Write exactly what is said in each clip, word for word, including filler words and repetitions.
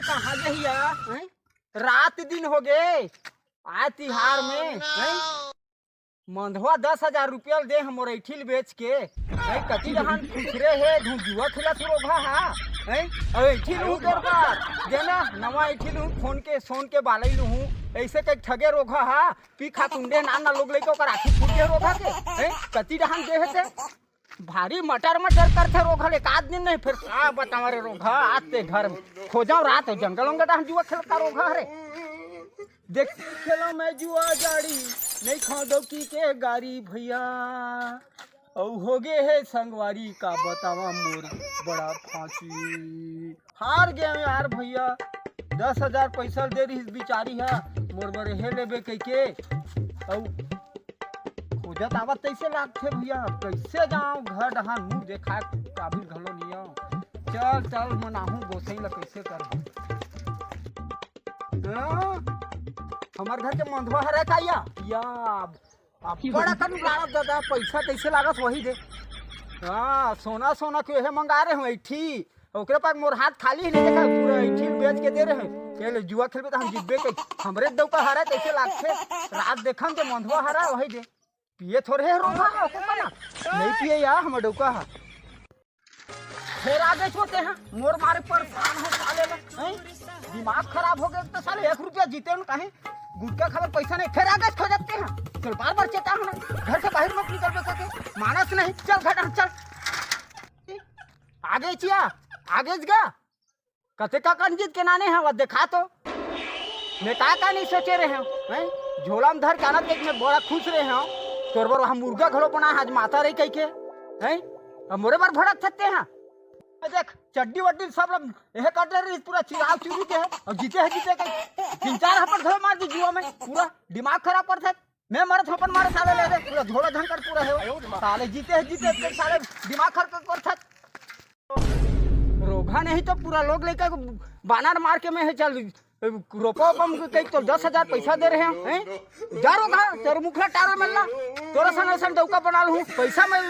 कहाँ जही या? हैं? रात दिन हो गे, आय तिहार में, हैं? मंधवा दस हजार रुपया दे हे मोर अइठी ल बेच के, हैं? कति डहान खुसरे हे, धूं जुआ खेलत हे रोगहा हा, हैं? अउ अइठी लूहूं तोर बर, देना, नवा अइठी लूहूं, फोन के, सोन के बालई लूहूं, अइसे कहिके ठगे रोगहा हा, पी खा तुंडे नान ना लोग लइके ओकर आँखी फूट गे रोगहा के, हैं? कति डहान दे हे ते? भारी मटर मटर करथे रोगहा ले, एकाध दिन नहीं, फेर का बतावं रे रोगहा, आज ते घर में खोजव रात हो, जंगल उंगल डहान जुआ खेलत हे रोगहा रे। देख खेलव मैं जुआ जाड़ी, नहीं खांव डौकी के गारी भइया, अउ हो गे हे संगवारी का बतावं मोर बड़ा फांसी। हार गेंव यार भइया, दस हजार पइसा दे रिहिस बिचारी हा मोर बर हे लेबे कहिके, अउ खोजत आवत तइसे लागथे भइया, कइसे जांव घर डहान मुंह देखाय काबिल घलो नइ अंव। चल चल मनाहूं गोसई ल कइसे करहूं। हाँ? हमर घर के मंधवा हरय का या? या, अब्बड़ अकन उड़ाड़त ददा, पइसा कइसे लागत वही दे। हाँ, सोना सोना के हे मंगा रहे हंव अइठी, ओकरे पास मोर हाथ खाली हे, नहीं देखा, पूरा अइठी ल बेच के दे रहे हंव। ये ले जुआ खेलबे त हम जीतबे कही। हमरे डौका हरय तइसे लागथे। रात देखन ते मंधवा हरय वही दे। पिए थोरे हे रोगहा, ओको का ना? नहीं पिए या, हमर डौका हा। फेर आगे छोटे हैं, मोर मारे परेशान हो साले ला, हैं? दिमाग खराब हो गे त साले एक रुपया जीते न काहे? गुटखा खाबर पइसा नहीं, फेर आगे खोजत हे। चल बार बार चेता हूं ना, घर से बाहिर मत निकलबे कहिके, मानस नहीं, चल घर चल। आगे चिया, आगे गा। कते का कंजीत के नाने हवा देखा तो। मैं का का नहीं सोचे रहे हंव, हैं? झोला में धर के आनत देख मैं बड़ा खुश रहे हंव। तोर बर वहां मुर्गा घलो बनाए हंव आज माता रही कहिके, हैं? अब मोरे बर भड़कथस ते हा। देख चड्डी वड्डी सब ल एहे कर दे रहिस, पूरा चिराग चुरू के हे। अउ जीते हे जीते के तीन चार हपट घलो मार दी जुआ में, पूरा दिमाग खराब करथे। मैं मरत हंव अपन मारे साले ले दे, पूरा झोला झंकर पूरा हे वो। साले जीते हे जीते के साले दिमाग खराब करथे। रोगहा नहीं तो पूरा लोग लइका बानर मार के मैं हे चल रोपा ओपा में कहीं तो दस हजार पइसा दे रहे हंव, हैं? जा रोगहा, तोर मुखला टारा मन ला, तोर असन असन डौका बना लूहूं, पइसा मैं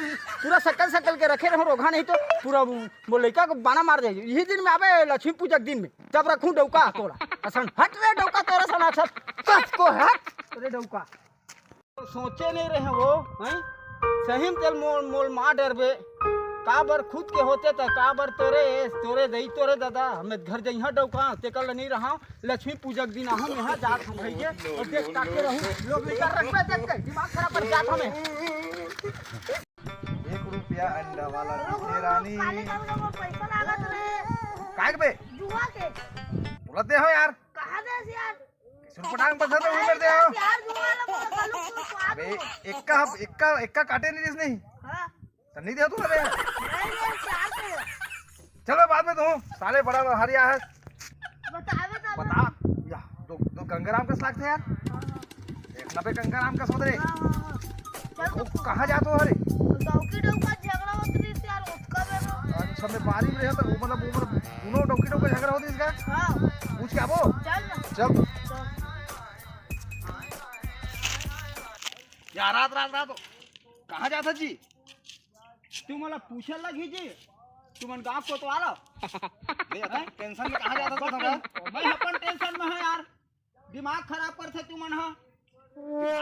पूरा सकल सकल के रखे रहे हंव, रोगहा नहीं तो पूरा वो लइका के बानर मार दे। इही दिन में आबे लक्ष्मी पूजा के दिन में, तब रखहूं डौका तोला। असन हट रे डौका, तोर असन असन कस को हट रे डौका। सोचे नहीं रहे वो, हैं? सही में तेल मोल, मोल मार डरबे। काबर खुद के होते त काबर तोरे, तोरे दई, तोरे दादा, हमें घर जइहा डौका, तेकर ले नहीं रहा। लक्ष्मी पूजा के दिन आहूं, मैं हा जात हंव भइया, अउ देख ताके रहूं, लोग लेकर रखबे देख के, दिमाग खराब कर जात हमें। एक रुपया अंडा वाला दीदी रानी। काले का उन्हें वो पैसा लागत रे। काय के बे? जुआ के। बोलत दे हो यार। कहाँ दे यार? सुरपटांग बस तो उम्र दे हो। यार जुआ वाला बोला कल तू स्वाद अबे हो। एक्का, एक्का, एक्का काटे नहीं रिस नहीं। हाँ। त नहीं दे तू ना बे। नहीं, नहीं, चार पे। चलो बाद में तू साले बड़ा हरिया है। बतावे तो बता। या, दो, दो गंगाराम कस लागथे यार। एक नबे गंगाराम कस होत रे। हाँ, हाँ, हाँ। चल वो तो कहाँ जात हो हरे? डौकी डौका झगड़ा होत रहिस यार, उसका में वो। अच्छा, मैं बारी में रहता हूँ, मतलब, वो, मतलब, दोनों डौकी डौका झगड़ा होत रहिस का? हाँ। पूछ के आबो? चल ना। चल। चल। या रात, रात, रात। कहाँ जात हस जी? तू मोला पूछे लगही जी, तुमन गाँव कोतवाल हो? नहीं, अतका हैं? टेंशन में कहाँ जात हस? मैं अपन टेंशन में हंव यार, दिमाग खराब करथे तुमन ह।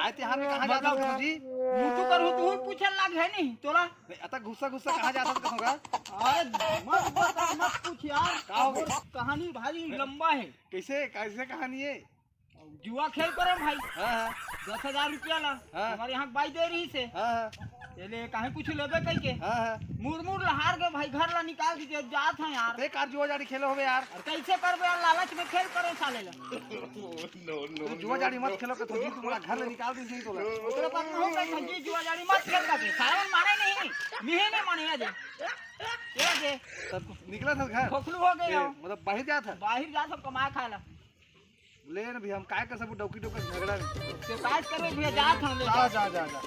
आय तिहार में कहाँ जात हस जी? मुतु करहूँ, तू पूछे लाग हे नहीं तोला। नहीं, अतका गुस्सा, गुस्सा कहाँ जात हस कथों का? अरे मत बता, मत पूछ यार। का हो गया? कहानी भारी लंबा हे। कैसे, कैसे कहानी हे? जुआ खेल करे भाई। हाँ, हाँ। दस हजार रुपया ला। हाँ। हमारे यहाँ बाई दे रहिसे। हाँ, हाँ। ये ले काहे कुछ लेबे कहिके। हाँ, हाँ। मुर मुर ला हार गे भाई, घर ला निकाल दीजिए, जात हंव यार। ते कार जुआ जाड़ी खेलो होबे यार। अरे कैसे करबे यार, लालच में खेल करे साले ला। No, no, तो जुआ जाड़ी मत खेलो, तो जी तुम्हारा घर ले निकाल दीजिए तो ला। तेरे पास में हो गए जी, जुआ जाड़ी मत खेल करके। सावन माने नहीं, मिहे नहीं माने आज। ये जे। तब निकला था घर? खोखलू हो गए ये, हो। मतलब बाहर जात हस? बाहर जात हंव कमाए खाए ला। ले न भैया, हम काय कर सकबो डौकी डौका झगड़ा में। शिकायत करबे भैया, जात हंव ले। जा, जा, जा, जा।